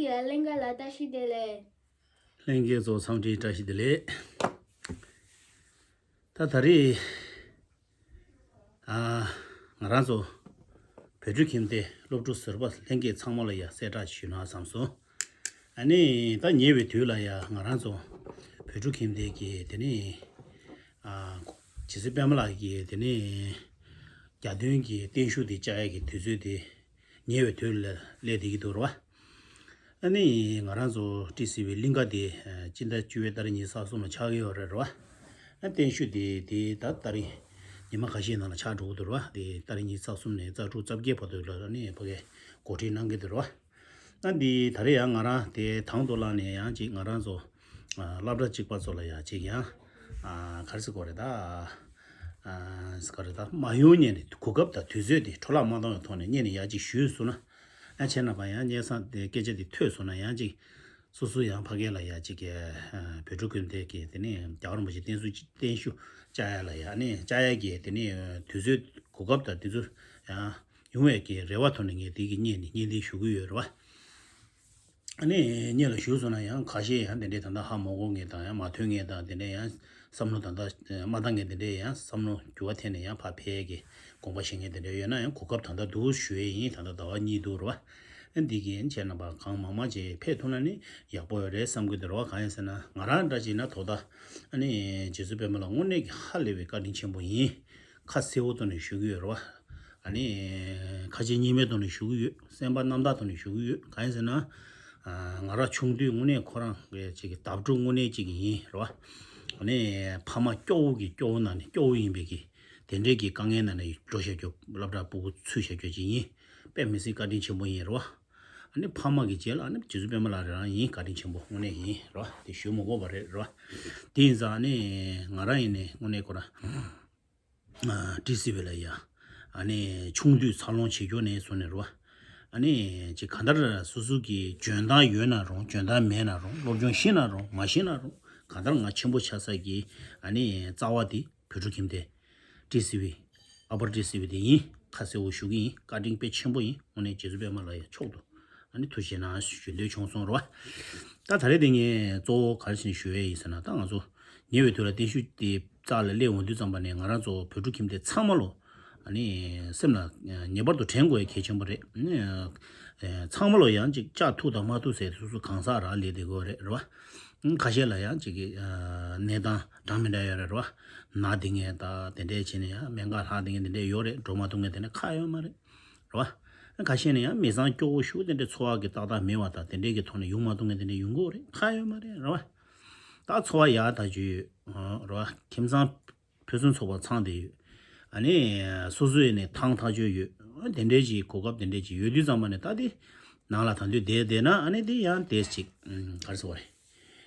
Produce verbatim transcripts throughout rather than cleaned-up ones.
ཡ་ལྷན་རྒྱས་ལ་བཀྲ་ཤིས་བདེ་ལེགས། ལྷན་རྒྱས་ཚོ་འཚམས་འདྲི་བཀྲ་ཤིས་བདེ་ལེགས། ད་ད་རེས་ཨ་ང་རང་ཚོ་བོད་ཕྲུག་ཁྱིམ་སྡེ་སློབ་ཕྲུག་ཟུར་པ་ལྷན་རྒྱས་ཚང་མ་ལ་ཡ་གསལ་བསྒྲགས་ཞུས་ན་བསམ་སོང་། ཨ་ནི་ད་ཉེ་བའི་དུས་ལ་ཡ་ང་རང་ཚོ་བོད་ཕྲུག་ཁྱིམ་སྡེ་གི་དེ་ནས་ཨ་རྗེ་བཙུན་པད་མ་ལགས་ཀྱི་དེ་ནས་རྒྱ་སྟོན་གྱི་བརྟན་བཞུགས་དེ་བཅར་ཡ་གི་དུས་ཚོད་དེ་ཉེ་བའི་དུས་ལ་སླེབས་བསྡད་ཀྱི་འདུག་རེད་བ། ཨ་ནི་ང་རང་ཚོ་ཏི་སི་ཝི་གླིང་ག་དེ་ཨ་སྤྱི་ཟླ་བཅུ་པའི་ཏ་རིག་ཉི་ཤུ་རྩ་གསུམ་ལ་ཆགས་ཀྱི་ཡོད་རེད་རེད་བ། ཨ་བརྟན་བཞུགས་དེ་དེ་ད་ཏ་རིག་ཉི་མ་ཁ་ཤས་ནང་ལ་ཆགས་འགྲོ་གི་འདུག་རེད་བ། དེ་ཏ་རིག་ཉི་ཤུ་རྩ་གསུམ་ནས་རྩ་དྲུག་རྩ་བརྒྱད་བར་དུ་ལ་ཨ་ནི་ཕ་གིར་གོ་སྒྲིག་གནང་གི་འདུག་རེད་བ། ཨ་འདི་ད་རེས་ཡང་ང་རང་དེ་དང་དུ་བླངས་ནས་ཡང་ཅིག་ང་རང་ཚོ་ཨ་སློབ་གྲྭ་གཅིག་པ་ཚོ་ལ་ཡང་ཅིག་ཡང་ཨ་ག་རེ་ཟེར་དགོས་རེད་ད། ཨ་ག་རེ་ད་མ་ཡོང་ཉན་ནས་གོ་སྐབས་དང་དུས་ཚོད་དེ་འཕྲོ་བརླག་མ་གཏོང་བའི་ཐོག་ནས་ཉན་ནས་ཡང་ཅིག་ཞུས་སོང་ན། ཨ་བྱས་ན་པ་ཡང་སྙན་སེང་དེ་སྐད་ཆ་དེ་ཐོས་སོང་ན་ཡང་ཅིག་སོ་སོ་ཡང་ཕ་གི་ལ་ཡང་ཅིག་གི་ཨ་བོད་ཕྲུག་ཁྱིམ་སྡེ་གི་དེ་ནས་རྒྱལ་བ་རིན་པོ་ཆེ་བརྟན་བཞུགས་བརྟན་བཞུགས་བཅར་ཡ་ལ་ཡང་ནས་བཅར་ཡ་གི་དེ་ནས་དུས་ཚོད་གོ་སྐབས་དང་དེ་ཚོ་ཡང་ཡོང་བའི་གི་རེ་བ་ཐོག་ནས་ངས་དེ་གི་བརྙན་དེ་བརྙན་འཕྲིན་ཞུ་གི་ཡོད་རེད་བ། ཨ་ནི་བརྙན་ལ་ཞུགས་སོང་ན་ཡང་ཁ་ཤས་ཡང་དེ་འདྲའི་ད་ལྟ་ཧ་མ་གོ་མཁན་དང་ཡང་མ་ཐོས་མཁན་དང་དེ་འདྲའི་ཡང་བསམ་བློ་ད་ལྟ་མ་བཏང་མཁན་དེ་འདྲའི་ཡང་བསམ་བློ་འགྱུར་བ་ཐེབས་ནས་ཡང་ཕར་ཕེབས་ཀྱི་དགོངས་པ་བཞེས་མཁན་དེ་འདྲ་ཡོད་ན་ཡང་གོ་སྐབས་ད་ལྟ་འདུག་ཞུ་ཡས་ཡིན། ད་ལྟ་ཟླ་བ་གཉིས་འདུག་རེད་བ། ཨ་འདི་གིན་བྱས་ན་པ་གང་མང་མང་ཅིག་ཕེབས་ཐུབ་ན་ནི་ཡག་པོ་ཡོད་རེད་བསམ་གྱི་འདུག་རེད་བ། གང་ཡིན་ཟེར་ན་ང་རང་འདྲ་ཅིག་ན་དོ་ད་ཨ་ནི་རྗེ་བཙུན་པད་མ་ལགས་དངོས་གནས་ཀྱི་ཧ་ལས་པའི་བཀའ་དྲིན་ཆེན་པོ་ཡིན། ཁ་གསལ་བོ་བཏོན་ནས་ཞུ་གི་ཡོད་རེད་བ། ཨ་ནི་ཁ་ཆེ་གཉིས་མེད་བཏོན་ནས་ཞུ་གི་ཡོད། སེམས་པ་རྣམ་དག་བཏོན་ནས་ཞུ་གི་ཡོད། གང་ཡིན་ཟེར་ན། ང་རང་ཆུང་དུས་དངོས་གནས་ཁོ་རང་གི་ཅིག་གི་བདག་སྤྲོ་དངོས་གནས་ཅིག་ཡིན་རེད་བ། ཨ་ནི་ཕ་མ་སྐྱོ་བོ་གི་སྐྱོ་བོ་ནང་ནས་སྐྱོ་བོ་ཡིན་པའི་གི་དེ་འདྲའི་གི་དཀའ་ངལ་ནང་ནས་འགྲོ་བཞག་རྒྱུ་སློབ་གྲྭ་ཕྲུ་གུ་ཚུད་བཞག་རྒྱུ་ཅིག་ཡིན། དཔེ་མི་སྲིད་བཀའ་དྲིན་ཆེན་པོ་ཡིན་རེད་བ། ཨ་ནི་ཕ་མ་གི་རྗེས་ལ་ཨ་ནི་རྗེ་བཙུན་པད་མ་ལགས་རང་ཡིན། བཀའ་དྲིན་ཆེན་པོ་དངོས་གནས་ཡིན་རེད་བ། དེ་ཞུ་མི་དགོས་པ་རེད་རེད་བ། དེ་ཡིན་ཙང་ཨ་ནི་ང་རང་ཡིན་ནས་དངོས་གནས་ཁོ་རང་། ཨ་ཏི་སི་ཝི་ལ་ཡ། ཨ་ནི་ཆུང་དུས་འཚར་ལོངས་བྱེད་རྒྱུ་ནས་བཟུང་ནས་རེད་བ། ཨ་ནི་ཅིག་གང་ལྟར་སོ་སོ་གི་འཇོན་ཐང་ཡོད་ན་རུང་འཇོན་ཐང་མེད་ན་རུང་སློབ་སྦྱོང་ཤེས་ན་རུང་མ་ཤེས་ན་རུང་གང་ལྟར་ང་ཆེན་པོ་ཆགས་ས་གི་ཨ་ནི་རྩ་བ་དེ་བོད་ཕྲུག་ཁྱིམ་སྡེ། ཏི་སི་ཝི། ཨ་པར་ཏི་སི་ཝི་དེ་ཡིན། ཁ་གསལ་བོ་ཞུ་གི་ཡིན། བཀའ་དྲིན་དཔེ་ཆེན་པོ་ཡིན། དངོས་གནས་རྗེ་བཙུན་པད་མ་ལགས་ཡ་མཆོག་ཏུ་ཨ་ནི་ཐུགས་རྗེ་གནང་ཞུ་འདོད་བྱུང་སོང་རེད་བ། ད་ད་རེས་དེ་ངས་གཙོ་བོ་ག་རེ་བྱས་ནས་ཞུ་ཡས་ཡིན་ཟེར་ན་ད་ང་ཚོ་ཉེ་བའི་དུས་ལ་བརྟན་བཞུགས་དེ་རྩ་ལ་སླེབས་འོང་དུས་ཙམ་པ་ནས་ང་རང་ཚོ་བོད་ཕྲུག་ཁྱིམ་སྡེ་ཚང་མ་ལོ་ཨ་ནི་སེམས་ལ་ངེས་པར་དུ་དྲན་དགོས་ཡ་གལ་ཆེན་པོ་རེད། ཚང་མ་ལོ་ཡང་ཅིག་བཅར་ཐུབ་དང་མ་ཐུབ་ཟེར་སོ་སོ་གང་ཟག་རང་ལས་དེ་དགོས་རེད་རེད་བ། ཁ་ཤས་ལ་ཡང་ཅིག་གི་གནས་སྟངས་འདྲ་མི་འདྲ་ཡོད་རེད་རེད་བ། ན་དེ་ངས་ད་དེ་འདྲས་བྱས་ནས་ཡང་སྨན་ཁང་ལྷག་དེ་ངས་དེ་འདྲས་ཡོད་རེད། འགྲོ་མ་ཐུབ་ངས་དེ་འདྲས་ཁག་ཡོད་མ་རེད། རེད་བ། ཁ་ཤས་ནས་ཡང་མི་ཚང་སྐྱོ་བོ་ཞུ་དེ་འདྲའི་འཚོ་བ་གི་ཏག་ཏག་མེད་པ་དང་དེ་འདྲའི་གི་ཐོག་ནས་ཡོང་མ་ཐུབ་ངས་དེ་འདྲའི་ཡོང་གི་ཡོད་རེད། ཁག་ཡོད་མ་རེད་རེད་བ། ད་འཚོ་བ་ཡག་ཐག་ཆོད་ཡོད་རེད་བ། ཁྱིམ་ཚང་ཕུན་སུམ་ཚོགས་པ་ཚང་བསྡད་ཡོད། ཨ་ནི་སོ་སོ་ཡིན་ནས་ཐང་ཐག་ཆོད་ཡོད། དེ་འདྲའི་ཅིག་གོ་སྐབས་དེ་འདྲའི་ཅིག་ཡོད་དུས་ཙམ་པ་ནས་ད་དེ་ནང་ལ་ད་དུང་བསྡད་བསྡད་ན་ཨ་ནི་དེ་ཡང་དེ་ཅིག་ག་རེ་ཟེར་བ་རེད།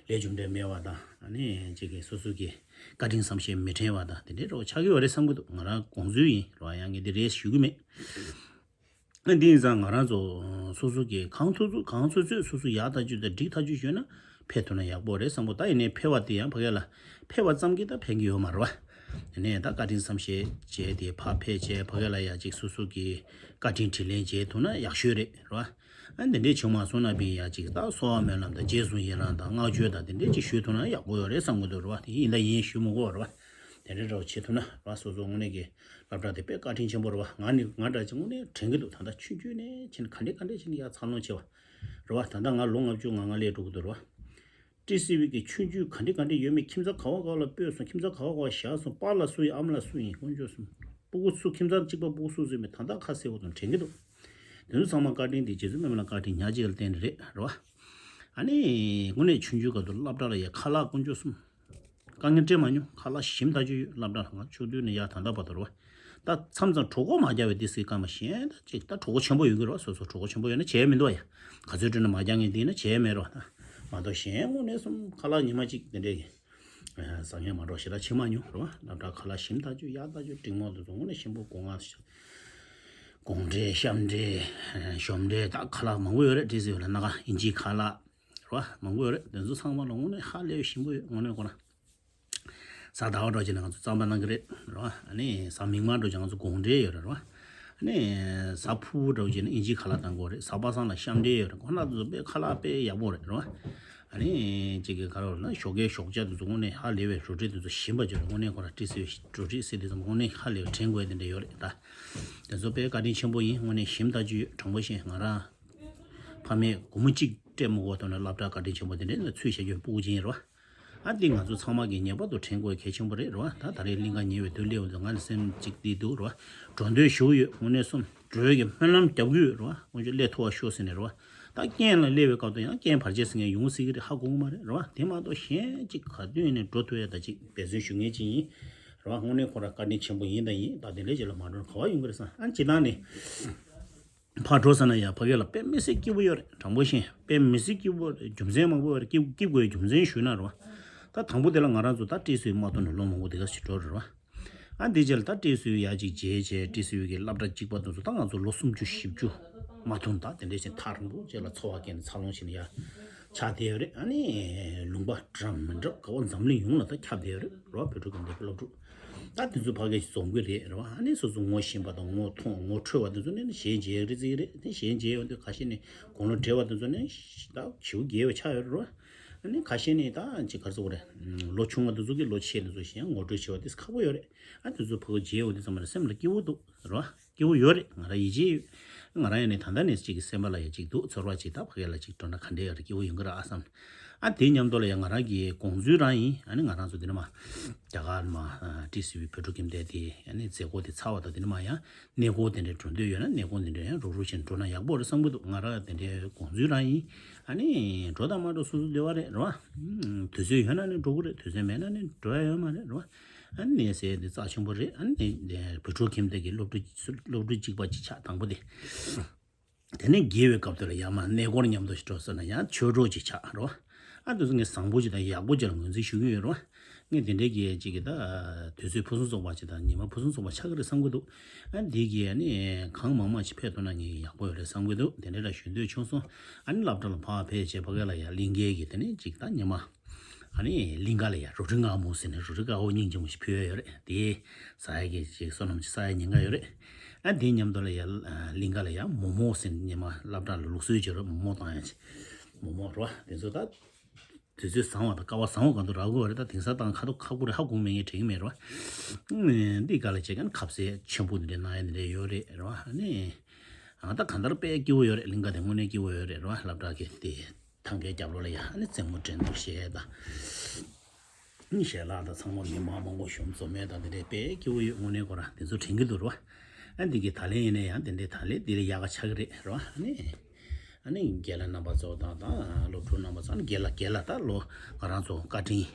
ལས་རྒྱུ་འབྲས་མེད་པ་དང་ཨ་ནི་ཅིག་གི་སོ་སོ་གི་བཀའ་དྲིན་བསམ་ཤེས་མི་དྲན་པ་དང་དེ་འདྲའི་རོ་ཆགས་ཀྱི་ཡོད་རེད་བསམ་གི་འདུག་ང་རང་དགོངས་ཚུལ་ཡིན་རོ། ཡང་ངས་འདི་རེད་ཞུ་གི་མེད། ཨ་འདི་ཡིན་ཙང་ང་རང་ཚོ་སོ་སོ་གི་གང་ཐུབ་ཐུབ་གང་ཚོད་ཚོད་སོ་སོ་ཡག་ཐག་ཆོད་དང་འགྲིག་ཐག་ཆོད་ཡོད་ན་ཕེབས་ཐུབ་ན་ཡག་པོ་རེད་བསམ་གི་འདུག་ད་ཡིན་ནའི་ཕེབས་པ་དེ་ཡང་ཕ་གི་ལ་ཕེབས་པ་ཙམ་གྱིས་ད་ཕན་གི་ཡོད་མ་རེད་བ། ཡིན་ནའི་ད་བཀའ་དྲིན་བསམ་ཤེས་བྱས་དེ་ཕར་ཕེབས་བྱས་ཕ་གི་ལ་ཡ་ཅིག་སོ་སོ་གི་བཀའ་དྲིན་དྲིན་ལན་འཇལ་ཐུབ་ན་ཡག་ཤོས་རེད་རེད་བ། ཨ་འདི་འདྲས་བྱུང་མ་སོང་ན་ཕན་ཡ་ཅིག་ད་གསོལ་བ་སྨོན་ལམ་དང་རྗེས་བཟུང་ཡི་རང་དང་བསྔགས་བརྗོད་དང་དེ་འདྲས་ཅིག་ཞུས་ཐུབ་ན་ཡག་པོ་ཡོད་རེད་བསམ་གི་འདུག་རེད་བ། དེ་ཡིན་ད་ཡིན་ཞུ་མི་དགོས་རེད་བ། དེ་འདྲས་འདྲ་བོ་བྱེད་ཐུབ་ན་རེད་བ། སོ་སོ་དངོས་གནས་ཀྱི་སློབ་གྲྭ་དེ་དཔེ་བཀའ་དྲིན་ཆེན་པོ་རེད་བ། ང་ནི་ང་འདྲ་ཅིག་དངོས་གནས་དྲན་གི་འདུག་ད་ལྟ་ཆུང་ཆུང་ནས་ཕྱིན་ག་འདྲས་ག་འདྲས་ཕྱིན་ཡ་འཚར་ལོངས་བྱས་པ་རེད་བ། ད་ལྟ་ང་ལོ་ལྔ་བཅུ་ང་ལྔ་སླེབས་འགྲོ་གི་འདུག་རེད་བ། ཏི་སི་ཝི་གི་ཆུང་ཆུང་ག་འདྲས་ག་འདྲས་ཡོད་མེད། ཁྱིམ་ཚང་ག་བ་ག་བ་ལ་སྤོས་སོང་། ཁྱིམ་ཚང་ག་བ་ག་བ་བཞག་སོང་། པཱ་ལགས་སུ་ཡིན། ཨ་མ་ལགས་སུ་ཡིན། དཀོན་མཆོག་གསུམ། སྤུ་གུ་སུ། ཁྱིམ་ཚང་གཅིག་པ་སྤུ་གུ་སུ་སུ་ཡོད་མེད་ད་ལྟ་ཁ་གསལ་བོ་དང་དྲན་གི་འདུག་དེ་ཚོ་ཚང་མ་བཀའ་དྲིན་དེ་རྗེ་བཙུན་པད་མ་ལ་བཀའ་དྲིན་ཉག་གཅིག་ལ་བརྟེན་ནས་རེད་རེད་བ། ཨ་ནི་དངོས་གནས་ཆུང་ཆུང་སྐབས་དུ་སློབ་གྲྭ་ལ་ཡ་ཁ་ལག་དཀོན་མཆོག་གསུམ། དཀའ་ངལ་སྤྲད་མ་མྱོང་། ཁ་ལག་ཞིམ་ཐག་ཆོད་ཡོད། སློབ་གྲྭ་ལ་ང་ཆུང་དུས་ནས་ཡར་ད་ལྟ་བར་དུ་རེད་བ། ད་མཚམས་མཚམས་གྲོད་ཁོག་མ་རྒྱགས་པའི་དུས་སུ་སྐར་མ་གཞན་ད་ཅིག་ད་གྲོད་ཁོག་ཆེན་པོ་ཡོད་ཀྱི་རེད་བ། སོ་སོ་གྲོད་ཁོག་ཆེན་པོ་ཡོད་ན་བྱས་མི་འདུག་བ་ཡ། ག་ཚོད་སྤྲད་ན་མ་རྒྱགས་མཁན་དེ་ན་བྱས་མེད་རེད་བ། ད་མ་གཏོགས་གཞན་དངོས་གནས་སོང་ཁ་ལག་ཉི་མ་གཅིག་དེ་འདྲས་ཀྱི་བཟང་ངན་མ་འགྲོ་ཞེ་དྲག་བྱེད་མ་མྱོང་རེད་བ། སློབ་གྲྭ་ཁ་ལག་ཞིམ་ཐག་ཆོད་ཡག་ཐག་ཆོད་འགྲིག་མོ་དེ་ཚོ་དངོས་གནས་ཞིམ་པོ་སྒོ་ང་དགོང་འབྲས་ཤམ་འབྲས་ཞོམ་འབྲས་ད་ཁ་ལག་མང་པོ་ཡོད་རེད། ཏི་སི་ཝི་ལ་སྣ་ཁ་ཨིན་ཇིའི་ཁ་ལག་རེད་བ། མང་པོ་ཡོད་རེད། དེ་ཚོ་ཚང་མ་ལ་དངོས་གནས་ཧ་ལས་པའི་ཞིམ་པོ་ཡོད། དངོས་གནས་ཁོ་ན། གཟའ་ཟླ་བ་འགྲོ་བྱས་ན་ང་ཚོ་རྩམ་པ་གནང་གི་རེད་རེད་བ། ཨ་ནི་གཟའ་མིག་དམར་འགྲོ་བྱས་ང་ཚོ་དགོང་འབྲས་ཡོད་རེད་རེད་བ། ནས་གཟའ་ཕུར་བུ་འདྲ་བོ་བྱས་ན་ཨིན་ཇིའི་ཁ་ལག་བཏང་དགོས་རེད། གཟའ་པ་སངས་ལ་ཤམ་འབྲས་ཡོད་རེད། ཁོ་ན་ཚོ་དཔེ་ཁ་ལག་དཔེ་ཡག་པོ་རེད་རེད་བ། ཨ་ནི་གཅིག་གི་ག་རེ་ལབ་ན་ཞོགས་ཀའི་ཞོགས་ཇ་དེ་ཚོ་དངོས་གནས་ཧ་ལས་པའི་རོ་ཊི་དེ་ཚོ་ཞིམ་པ་ཅིག་རེད། དངོས་གནས་ཁོ་རང་ཊི་སི་རོ་ཊི་སི་དེ་ཚོ་དངོས་གནས་ཧ་ལས་པའི་དྲན་དགོས་དེ་འདྲ་ཡོད་རེད་ད། དེ་ཚོ་དཔེ་བཀའ་དྲིན་ཆེན་པོ་ཡིན། དངོས་གནས་ཞིམ་ད་ཅིག་ཡོད། དྲང་པོ་བཤད་ང་རང་ཕ་མས་སྒོར་མོ་གཅིག་སྤྲད་མ་དགོས་ཐོག་ནས་སློབ་གྲྭ་བཀའ་དྲིན་ཆེན་པོ་དེ་འདྲ་ནས་ཚུར་བཞག་རྒྱུ་སྤུ་གུ་ཅན་ཡིན་རེད་བ། ཨ་འདི་ང་ཚོ་ཚང་མ་གིས་ངེས་པར་དུ་དྲན་དགོས་གལ་ཆེན་པོ་རེད་རེད་བ། ད་ད་རེས་གླིང་ག་ཉེ་བའི་དུས་སླེབས་འོང་དུས་ང་ལ་སེམས་གཅིག་འདི་འདུག་རེད་བ། འགྲོ་འདོད་ཞུ་གི་ཡོད། དངོས་གནས་སོང་འགྲོ་ཡས་ཀྱི་སྨོན་ལམ་རྒྱབ་ཀྱི་ཡོད་རེད་བ། དངོས་གཞི་སླེབས་ཐུབ་པ་ཤོག་ཟེར་ནས་རེད་བ། ད་རྐྱེན་ལ་སླེབས་པའི་སྐབས་དུ་ཡང་རྐྱེན་བར་ཆད་ཟེར་མཁན་ཡོང་སྲིད་ཀྱི་རེད། ཧ་གོ་གི་མ་རེད་རེད་བ། དེ་མ་གཏོགས་གཞན་གཅིག་ག་དུས་ནས་འགྲོ་ཐུབ་ཡས་ད་ཅིག་འབད་བརྩོན་ཞུ་མཁན་ཅིག་ཡིན་རེད་བ། དངོས་གནས་ཁོ་རང་བཀའ་དྲིན་ཆེན་པོ་ཡིན་དང་ཡིན། ད་དེ་འདྲའི་ཅིག་ལ་མ་འགྲོ་ན་ག་བ་ཡོང་གི་རེད་བསམ། ཨ་སྤྱིར་བཏང་ནས། ཕར་འགྲོ་ས་ན་ཡང་ཕ་གི་ལ་དཔེ་མི་སྲིད་སྐྱིད་པོ་ཡོད་རེད། དྲང་པོ་བཤད་དཔེ་མི་སྲིད་སྐྱིད་པོ་རེད། རྒྱུ་མཚན་མང་པོ་ཡོད་རེད། སྐྱིད་སྐྱིད་དགོས་རྒྱུ་མཚན་ཞུས་ན་རེད་བ། ད་དང་པོ་དེ་ལ་ང་རང་ཚོ་ད་ཀྲི་སུའི་མ་ཐོན་ནས་ལོ་མང་པོ་དེ་ག་ཞིག་འགྲོ་རེད་བ། ཨ་འདི་རྗེས་ལ་ད་ཀྲི་སུའི་ཡ་གཅིག་མཇལ་བྱས། ཀྲི་སུའི་གི་སློབ་གྲྭ་གཅིག་པ་དེ་ཚོ་ད་ང་ཚོ་ལོ་སུམ་ཅུ་བཞི་བཅུ་མ་ཐོན་ད་དེ་འདྲས་ཞིག་ཐག་རིང་པོ་རྗེས་ལ་འཚོ་བ་སྐྱེལ་ནས་འཚར་ལོངས་བྱས་ནས་ཡ་ཆགས་བསྡད་ཡོད་རེད། ཨ་ནི་ལུང་པ་འདྲ་མི་འདྲ་ག་བ་འཛམ་གླིང་ཡོངས་ལ་ད་ཁྱབ་བསྡད་ཡོད་རེད་རེད་བ། བོད་ཕྲུག་གི་འདི་སློབ་ཕྲུག་ད་དེ་ཚོ་ཕ་གིར་འཛོམས་ཀྱི་རེད་རེད་བ། ཨ་ནི་སོ་སོ་ངོ་ཤེས་པ་དང་ངོ་མཐོང་ངོ་འཕྲོད་པ་དེ་ཚོ་ནི་ཞལ་མཇལ་རེ་རྩིས་རེད། དེ་ཞལ་མཇལ་ཡོང་དུས་ཁ་ཤས་ནི་དགུང་ལོ་བགྲེས་པ་དེ་ཚོ་ནི་ད་བྱིའུ་རྒྱལ་བ་ཆགས་ཡོད་རེད་བ། ཨ་ནི་ཁ་ཤས་ནི་ད་ཅི་ག་རེ་ཟེར་དགོས་རེད། ལོ་ཆུང་བ་དེ་ཚོ་གིས་ལོ་ཆེ་དེ་ཚོ་ཞལ་ངོ་སྤྲོད་བྱེད་པ་དེ་ཁག་པོ་ཡོད་རེད། ཨ་དེ་ཚོ་ཕ་གིར་མཇལ་ཡོང་དུས་ཙམ་པ་ལ་སེམས་ལ་སྐྱིད་པོ་འདུག་རེད་བ། སྐྱིད་པོ་ཡོད་རེད། ང་རང་ཡིད་ཆེས་ཡོད། ང་རང་ཡང་ནི་ད་ལྟ་ནས་ཅིག་གི་སེམས་པ་ལ་ཡང་ཅིག་འདུག་ཚོར་བ་ཅིག་ད་ཕ་གི་ལ་ཅིག་འགྲོ་ན་ག་འདྲ་ཡོད་རེད། སྐྱིད་པོ་ཡོང་གི་རེད་ཨ་བསམ། ཨ་དེའི་མཉམ་དུ་ལ་ཡང་ང་རང་གི་དགོངས་ཚུལ་རང་ཡིན། ཨ་ནི་ང་རང་ཚོ་འདི་ནས་མ་རྒྱ་གར་མ་ཀྲི་སུའི་བོད་ཕྲུག་ཁྱིམ་སྡེ་དེ་ཨ་ནི་མཛད་སྒོ་དེ་ཚར་བ་དང་འདི་ནས་མ་ཡང་གནས་སྐོར་དེ་འདྲའི་འགྲོ་འདོད་ཡོད་ན་གནས་སྐོར་འདི་འདྲ་ཡང་རུག་རུག་བྱས་ནས་འགྲོ་ན་ཡག་པོ་རེད་བསམ་གི་འདུག་ང་རང་དེ་འདྲའི་དགོངས་ཚུལ་རང་ཡིན། ཨ་ནི་འགྲོ་དང་མ་འགྲོ་སོ་སོ་འདོད་པ་རེད་རེད་བ། དུས་ཚོད་ཡོད་ན་ནི་འགྲོ་གི་རེད། དུས་ཚོད་མེད་ན་ནི་འགྲོ་ཡ་ཡོད་མ་རེད་རེད་བ། ཨ་ནི་གནས་ཚུལ་འདི་རྩ་ཆེན་པོ་རེད། ཨ་ནི་བོད་ཕྲུག་ཁྱིམ་སྡེ་གི་སློབ་ཕྲུག་སློབ་ཕྲུག་གཅིག་པ་གཅིག་ཆགས་དང་པོ་དེ། དེ་ནས་རྒས་པའི་སྐབས་དེ་ལ་ཡར་མར་གནས་སྐོར་མཉམ་དུ་ཞིག་འགྲོ་ཟེར་ན་ཡང་ཆོས་གྲོགས་ཅིག་ཆགས་རེད་བ། ཨ་དེ་ཚོ་ངས་བཟང་པོ་ཅིག་དང་ཡག་པོ་ཅིག་ལ་ངོས་འཛིན་ཞུ་གི་ཡོད་རེད་བ། ངས་དེ་འདྲའི་གི་ཅིག་གི་ད་དུས་ཚོད་ཕུན་སུམ་ཚོགས་པ་ཅིག་དང་ཉི་མ་ཕུན་སུམ་ཚོགས་པ་ཆགས་ཀྱི་རེད་བསམ་གྱི་འདུག་ཨ་འདི་གི་ཨ་ནི་གང་མང་མང་ཅིག་ཕེབས་ཐུབ་ན་ངས་ཡག་པོ་ཡོད་རེད་བསམ་གྱི་འདུག་དེ་འདྲ་ལ་ཞུ་འདོད་བྱུང་སོང་། ཨ་ནི་སློབ་གྲྭ་ལ་ཕར་ཕེབས་བྱས་ཕ་གི་ལ་ཡར་གླིང་གའི་གི་དེ་ནས་ཅིག་ད་ཉི་མ། ཨ་ནི་གླིང་ག་ལ་ཡ་རོ་ཊི་མངར་མོ་ཟེར་ནས་རོ་ཊི་དཀར་པོ་སྙིང་རྗེ་མོ་ཞིག་ཕུལ་ཡ་ཡོད་རེད། དེ་ཟ་ཡ་གི་ཅིག་བསོད་ནམས་ཅིག་བསགས་ཡ་ཉེན་ཁ་ཡོད་རེད། ཨ་དེའི་མཉམ་དུ་ལ་ཡ་གླིང་ག་ལ་ཡ་མོག་མོག་ཟེར་ནས་ཉི་མ་སློབ་གྲྭ་ལ་ལུགས་སྲོལ་ཅིག་ཡོད་རེད། མོག་མོག་བཏང་ཡ་ཅིག་མོག་མོག་རེད་བ། དེ་ཚོ་ད་དུས་ཚོད་བཟང་བ་དང་སྐལ་བ་བཟང་བ་གང་དུ་རག་གི་ཡོད་རེད། ད་དེང་སང་བཏང་ཁ་ཐུག་ཁ་ཁུ་རེད། ཧ་གོ་མེད་ངས་དྲན་གི་མེད་རེད་བ། འདི་ག་ལ་བྱེད་མཁན་ཁ་ཟས་ཆེན་པོ་འདི་འདྲ་གནང་ཡ་འདི་འདྲ་ཡོད་རེད་རེད་བ། ཨ་ནི་ཨ་ད་གང་ལྟར་དཔེ་སྐྱིད་པོ་ཡོད་རེད། གླིང་ག་དེ་དངོས་གནས་སྐྱིད་པོ་ཡོད་རེད་རེད་བ། སློབ་གྲྭ་གི་དེ། ཐང་གའི་རྒྱབ་ལོགས་ལ་ཡ་ཨ་ནི་རྩེད་མོ་འགྲན་བསྡུར་བྱས་དང་། ཨ་ནི་ཞལ་ལག་དང་ཚང་མ་མི་མང་མང་པོ་ཞིག་འཛོམས་ཡས་དང་དེ་འདྲའི་དཔེ་སྐྱིད་པོ་ཡོད། དངོས་གནས་ཁོ་རང་དེ་ཚོ་དྲན་གྱི་འདུག་རེད་བ། ཨ་འདི་གི་ད་ལན་ཡིན་ན་ཡང་དེ་འདྲའི་ད་ལན་འདི་ལ་ཡག་ག་ཆགས་ཀྱི་རེད་རེད་བ། ཨ་ནི་ཨ་ནི་རྒན་ལགས་རྣམ་པ་ཚོ་དང་དང་སློབ་ཕྲུག་རྣམ་པ་ཚོ། ཨ་ནི་རྒན་ལགས་རྒན་ལགས་ད་ལོ་ང་རང་ཚོ་བཀའ་དྲིན་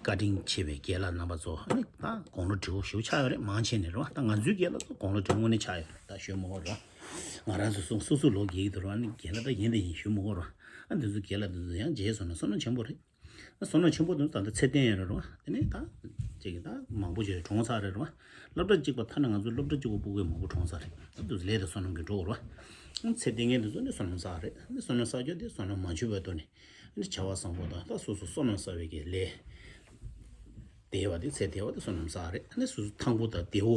བཀའ་དྲིན་ཆེ་བའི་རྒན་ལགས་རྣམ་པ་ཚོ། ཨ་ནི་ད་དགུང་ལོ་བགྲེས་པོ་ཞེ་པོ་ཆགས་ཡོད་རེད། མང་ཆེ་ནས་རེད་བ། ད་ང་ཚོའི་རྒན་ལགས་ཚོ་དགུང་ལོ་བགྲེས་པོ་དངོས་གནས་ཆགས་ཡོད་རེད། ད་ཞུ་མི་དགོས་རེད་བ། ང་རང་ཚོ་སོང་སོ་སོ་ལོ་རྒས་ཀྱི་འདུག་ར། ཨ་ནི་རྒན་ལགས་ད་ཡིན་ད་ཡིན་ཞུ་མི་དགོས་ར། ཨ་འདི་ཚོ་རྒན་ལགས་འདི་ཚོ་ཡང་མཇལ་སོང་ན་བསོད་ནམས་ཆེན་པོ་རེད། ཨ་བསོད་ནམས་ཆེན་པོ་འདི་ཚོ་ད་ལྟ་ཚེ་བརྟན་ཡོད་རེད་ར། དེ་ནས་ད་ཅིག་གི་ད་མང་པོ་ཞིག་གྲོངས་ཚར་རེད་ར། སློབ་གྲྭ་གཅིག་པ་ཐ་ན་ང་ཚོའི་སློབ་གྲྭ་གཅིག་པ་སྤུ་གུ་མང་པོ་གྲོངས་ཚར་རེད། ཨ་འདི་ཚོ་ལས་དང་བསོད་ནམས་ཀྱིས་འགྲོ་དགོས་ར། ཨ་ཚེ་བརྟན་མཁན་འདི་ཚོ་ནི་བསོད་ནམས་བསགས་རེད། ཨ་ནི་བསོད་ནམས་བསགས་རྒྱུ་དེ་བསོད་ནམས་མ་བྱུང་བའི་ཐོག་ནས། ཨ་ནི་བྱ་བ་བཟང་པོ་དང་ད་སོ་སོ་བསོད་ནམས་བསགས་པའི་གི་ལས་དེ་བ་དེ་ཚེ་དེ་བ་དེ་བསོད་ནམས་བསགས་རེད། ཨ་ནི་སོ་སོ་ཐང་པོ་དང་བདེ་བོ་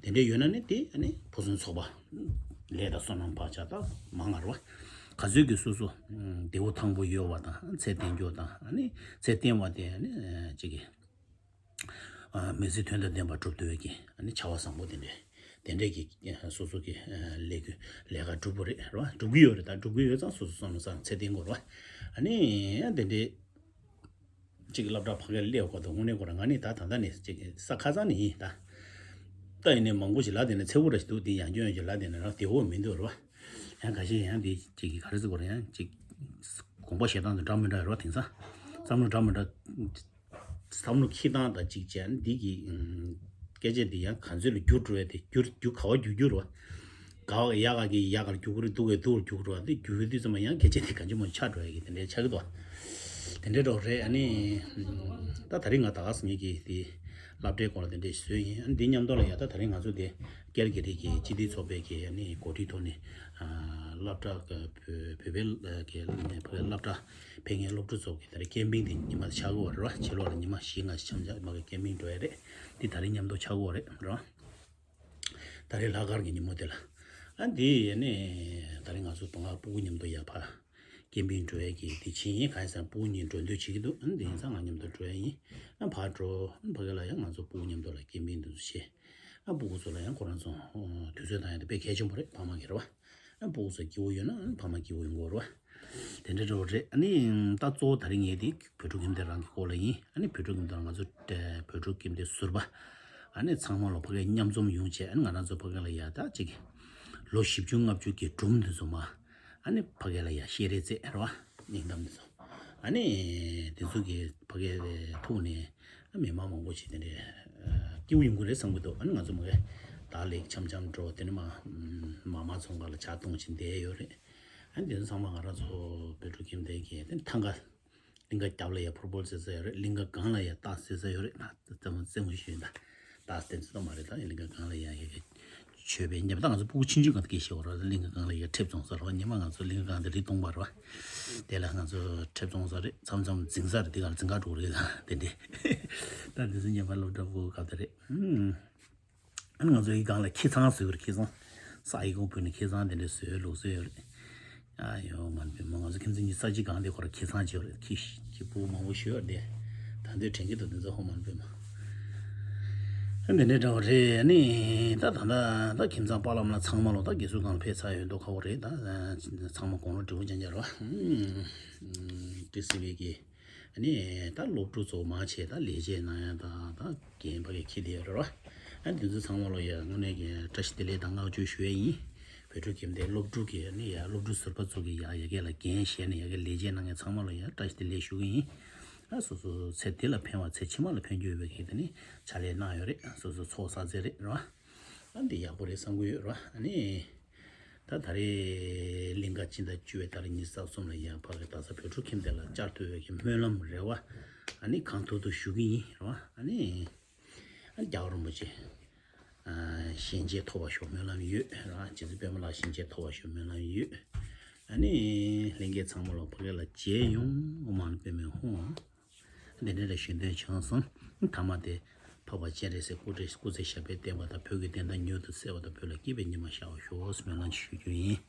དེ་འདྲ་ཡོད་ན་ནི་དེ་ཨ་ནི་ཕུན་སུམ་ཚོགས་པ་ལས་དང་བསོད་ནམས་བག་ཆགས་དང་མང་ང་རེད་བ། ག་ཚོད་ཀྱི་སོ་སོ་བདེ་བོ་ཐང་པོ་ཡོད་བ་དང་ཚེ་བརྟན་རྒྱུ་དང་། ཨ་ནི་ཚེ་བརྟན་བ་དེ་ཨ་ནི་ཅིག་གི་མི་ཚེ་དོན་དང་ལྡན་པ་སྒྲུབ་ཐུབ་པའི་གི་ཨ་ནི་བྱ་བ་བཟང་པོ་དེ་འདྲས་དེ་འདྲས་ཀྱི་སོ་སོ་གི་ལས་ཀྱི་ལས་ཀ་སྒྲུབ་པ་རེད་རེད་བ། སྒྲུབ་ཀྱི་ཡོད་རེད། ད་སྒྲུབ་ཀྱི་ཡོད་ཙང་སོ་སོ་བསམ་བློ་བཏང་ཚེ་བརྟན་དགོས་རེད་བ། ཨ་ནི་དེ་འདྲས་གཅིག་སློབ་གྲྭ་ཕ་གིར་སླེབས་སྐབས་དུ་དངོས་གནས་ཁོ་རང་ང་ནི་ད་ད་ལྟ་ནས་གཅིག་ས་ཁ་སང་ནས་ཡིན་ད། ད་ཡིན་ནའི་མང་པོ་ཞིག་ལབ་བསྡད་ན་ཚེ་བོ་ར་ཞིག་འདུག་དེ་ཡང་སྐྱོན་ཡང་ཞིག་ལབ་བསྡད་ན་རང་བདེ་བོ་མི་འདུག་རེད་བ། ཡང་ཁ་ཤས་ཡང་དེ་གཅིག་གི་ག་རེ་ཟེར་དགོས་རེད། ཡང་གཅིག་དགོངས་པ་བཞེས་སྟངས་དང་འདྲ་མི་འདྲ་ཡོད་རེད་བ། དེང་སང་བསམ་བློ་འདྲ་མི་འདྲ། བསམ་བློ་འཁྱེར་སྟངས་དང་གཅིག་བྱས་ན་འདི་གི་ཨམ། སྐད་ཆ་འདི་ཡང་ག་ཚོད་ལ་འགྱུར་འགྲོ་ཡ་དེ་འགྱུར་འགྱུར་ག་བ་འགྱུར་འགྱུར་བ། ག་བ་ཡག་ག་གི་ཡག་ག་ལ་འགྱུར་གི་རེད། སྡུག་ག་སྡུག་ལ་འགྱུར་འགྲོ་བ་འདི་འགྱུར་དུས་ཙམ་པ་ཡང་སྐད་ཆ་འདི་ག་ཅི་མོ་ཆགས་འགྲོ་ཡ་གི་དེ་འདྲའི་ཆགས་ཀྱི་འདུག་དེ་འདྲའི་འགྲོ་རེད། ཨ་ནི་ད་ད་རིང་ང་ད་ག་སེ་ངེད་ཀྱི་དེ་སློབ་གྲྭའི་སྐོར་ལ་དེ་འདྲའི་བཟོས་ཡིན། ཨ་ནི་འདི་མཉམ་དུ་ལ་ཡ་ད་ད་རིང་ང་ཚོ་དེ་ཀེལ་གྷི་རི་གི་སྤྱི་བདེ་ཚོགས་པའི་གི་ཨ་ནི་གོ་སྒྲིག་ཐོག་ནས་སློབ་གྲྭ་གི་བོད་བོད་པའི་གི་བོད་སློབ་གྲྭ་ཕེབས་མཁན་སློབ་ཕྲུག་ཚོ་གི་ད་རེས་ཀེམ་པིང་དེ་ཉི་མ་ཆགས་ཀྱི་ཡོད་རེད་བ། ཕྱི་ལོགས་ལ་ཉི་མ་བཞི་ལྔ་ཞིག་འཆམ་འཆམ་མ་གི་ཀེམ་པིང་འགྲོ་ཡ་རེད། འདི་ད་རིང་མཉམ་དུ་ཆགས་ཀྱི་ཡོད་རེད་རེད་བ། ད་རེས་ལྷག་དཀར་གྱི་ཉིན་མོ་དེ་ལ། ཨ་འདི་ཡས་ནས་ད་རེས་ང་ཚོ་དོ་སྔར་སྤུ་གུ་མཉམ་དུ་ཡར་ཕར་ཀེམ་པིང་འགྲོ་ཡས་ཀྱི་དེ་ཕྱིན་ཡིན། གང་ཡིན་ཟེར་ན་སྤུ་གུ་གཉིས་འགྲོ་འདོད་བྱེད་ཀྱི་འདུག་ཨ་འདི་ཡིན་ཙང་ང་མཉམ་དུ་འགྲོ་ཡས་ཡིན། ཨ་ཕར་འགྲོ། ཨ་ཕ་གི་ལ་ཡང་ང་ཚོ་སྤུ་གུ་མཉམ་དུ་ལ་ཀེམ་པིང་འདི་ཚོ་བྱས། ཨ་སྤུ་གུ་ཚོ་ལ་ཡང་ཁོ་རང་ཚོ་དུས་ཚོད་བཏང་ཡས་དེ་དཔེ་གལ་ཆེན་པོ་རེད། ཕ་མ་གི་རེད་བ། ཨ་སྤུ་གུ་ཚོ་སྐྱིད་པོ་ཡོད་ན་ཨ་ཕ་མ་སྐྱིད་པོ་ཡོང་གི་རེད་བ། དེ་འདྲ་འདྲ་བོ་རེད། ཨ་ནི་ད་གཙོ་བོ་ད་རེས་ངས་དེ་བོད་ཕྲུག་ཁྱིམ་སྡེ་རང་གི་སྐོར་ལ་ཡིན། ཨ་ནི་བོད་ཕྲུག་ཁྱིམ་སྡེ་ང་ཚོ་བོད་ཕྲུག་ཁྱིམ་སྡེ་ཟུར་པ་ཨ་ནི་ཚང་མ་ལོ་ཕ་གིར་མཉམ་འཛོམས་ཡོང་བྱས། ཨ་ནི་ང་རང་ཚོ་ཕ་གི་ལ་ཡ་ད་ཅིག་ལོ་བཞི་བཅུ་ལྔ་བཅུ་གི་སྒྲུང་འདི་ཚོ་མ་ཨ་ནི་ཕ་གི་ལ་ཡ་བཤད་རེས་རྩེད་རེད་བ། སྙིང་གཏམ་འདི་ཚོ་ཨ་ནི་དེ་ཚོ་གི་ཕ་གིའི་ཐོག་ནས་ཨ་མི་མང་མང་པོ་ཞིག་དེ་འདྲའི་སྐྱིད་པོ་ཡོང་གི་རེད་བསམ་གི་འདུག་ཨ་ནི་ང་ཚོ་མ་གི་ད་ལེགས་འཆམ་འཆམ་འགྲོ། དེ་ནས་མ་མ་མ་ཚོང་ཁང་ལ་ཇ་འཐུང་བྱས་བསྡད་ཡོད་རེད། ཨ་ནི་དེ་ཚོ་ཚང་མ་ང་རང་ཚོ་བོད་ཕྲུག་ཁྱིམ་སྡེ་གི་དེ་ཐང་ག་གླིང་ག་རྒྱབ་ལ་ཡ་ཕུར་བུལ་རྩེ་ས་ཡོད་རེད། གླིང་ག་སྒང་ལ་ཡ་རྟ་རྩེ་ས་ཡོད་རེད། ང་རྩེད་མོ་རྩེད་མོ་ཞུས་ཡིན་ད། རྟ་རྩེད་ས་མ་རེད། ད་གླིང་ག་སྒང་ལ་ཡ་ཡ་གི་ཆོས་པའི་ཉེ་པ་ད་ང་ཚོ་སྤུ་གུ་ཆུང་ཆུང་སྒང་དུ་སྐད་ཤེས་བ་རེད། གླིང་ག་སྒང་ལ་ཡ་ཁྲེབ་བཙོང་ས་རེད་བ། ཉི་མ་ང་ཚོ་གླིང་ག་སྒང་དེ་རི་སྟོང་པ་རེད་བ། དེ་ལ་ང་ཚོ་ཁྲེབ་བཙོང་ས་རེད། མཚམས་མཚམས་རྫིང་ས་རེད། དེ་ག་ལ་རྫིང་ཁ་འགྲོ་རེད། ད་དེ་འདྲས་ད་དེ་ཚོ་ཉེ་པ་སློབ་གྲྭ་སྤུ་གུ་སྐབས་དེ་རེད། ཨུམ། ཨ་ནི་ང་ཚོ་ཡི་སྒང་ལ་ཁྱི་ཚང་བཟོས་ཡོད་རེད། ཁྱི་ཚང་། ས་ཡི་གོང་བུད་ནས་ཁྱི་ཚང་དེ་འདྲ་བཟོས་ལུགས་བཟོས་ཡོད་རེད། ཨ་ཡོ་མ་ནི་པད་མ། ང་ཚོ་ཁྱིམ་མཚེས་གཉིས་ས་གཅིག་སྒང་དེ་ཁོ་ར་ཁྱི་ཚང་བྱས་ཡོད་རེད། ཁྱི་ཁྱི་སྤུ་མང་པོ་ཞིག་ཡོད་རེད། ད་དུང་དྲན་གྱི་འདུག་དེ་ཚོ་ཧོ་མ་ནི་པད་མ། ཨ་འདི་འདྲ་འདྲ་བོ་རེད། ཨ་ནི་ད་ད་ད་ད་ཁྱིམ་ཚང་པ་ལམ་ལ་ཚང་མ་ལོ་ད་དགེ་ཚུལ་སྒང་ལ་ཕེབས་ཚར་ཡོད་མདོག་ཁ་པོ་རེད། ད་ཚང་མ་དགུང་ལོ་བགྲེས་པོ་རྐྱང་རྐྱང་རེད་བ། ཏི་སི་ཝི་གི་ཨ་ནི་ད་སློབ་ཕྲུག་ཚོ་མང་ཆེ་ད་ལས་བྱེད་གནང་ཡ་ད་ད་རྒན་པ་གི་ཁྱི་དེ་རེད་བ། ཨ་འདི་ཚོ་ཚང་མ་ལོ་ཡ་དངོས་གནས་ཀྱི་བཀྲ་ཤིས་བདེ་ལེགས་དང་བསྔགས་བརྗོད་ཞུ་ཡ་ཡིན། བོད་ཕྲུག་ཁྱིམ་སྡེ་སློབ་ཕྲུག་གི་ཨ་ནི་ཡ་སློབ་ཕྲུག་ཟུར་པ་ཚོ་གི་ཡ་ཡ་གི་ལ་འགན་བཞེས་ནས་ཡ་གི་ལས་བྱེད་གནང་མཁན་ཚང་མ་ལོ་ཡ་བཀྲ་ཤིས་བདེ་ལེགས་ཞུ་གི་ཡིན། ཨ་སོ་སོ་ཚེ་འདི་ལ་ཕན་པ་ཚེ་ཕྱི་མ་ལ་ཕན་རྒྱུ་ཡོད་པའི་གི་དེ་ནི་ཕྱག་ལས་གནང་ཡོད་རེད། སོ་སོ་ཚོགས་བསགས་ཚད་རེད་རེད་བ། ཨ་འདི་ཡག་པོ་རེད་བསམ་གི་ཡོད་རེད་བ། ཨ་ནི། ད་ད་རེས་གླིང་ག་སྤྱི་ཟླ་བཅུ་པའི་ཏ་རིག་ཉི་ཤུ་རྩ་གསུམ་ལ་ཡ་ཕ་གི་རྡ་ས་བོད་ཕྲུག་ཁྱིམ་སྡེ་ལ་བཅར་ཐུབ་པའི་གི་སྨོན་ལམ་རེ་བ་ཨ་ནི་གང་ཐུབ་ཐུབ་ཞུ་གི་ཡིན་རེད་བ། ཨ་ནི་ཨ་རྒྱལ་བ་རིན་པོ་ཆེ་ཨ་ཞལ་མཇལ་ཐོབ་པ་ཤོག་སྨོན་ལམ་ཡོད་རེད་བ། རྗེ་བཙུན་པད་མ་ལགས་ཞལ་མཇལ་ཐོབ་པ་ཤོག་སྨོན་ལམ་ཡོད། ཨ་ནི་ལྷན་རྒྱས་ཚང་མ་ལ་ཕ་གི་ལ་མཇལ་ཡོང་། ཨོཾ་མ་ཎི་པདྨེ་ཧཱུྃ། དེ་འདྲ་ལ་ཞུ་འདོད་བྱུང་སོང་། ཐ་མ་དེ། འཕགས་པ་སྤྱན་རས་གཟིགས་སྐུ་ཚེ་སྐུ་ཚེ་ཞབས་པད་བརྟན་པ་དང་བོད་ཀྱི་བདེན་མཐའ་མྱུར་དུ་གསལ་བ་དང་བོད་ལ་སྐྱིད་པའི་ཉི་མ་ཤར་བར་ཤོག་ཟེར་སྨོན་ལམ་ཞུ་རྒྱུ་ཡིན།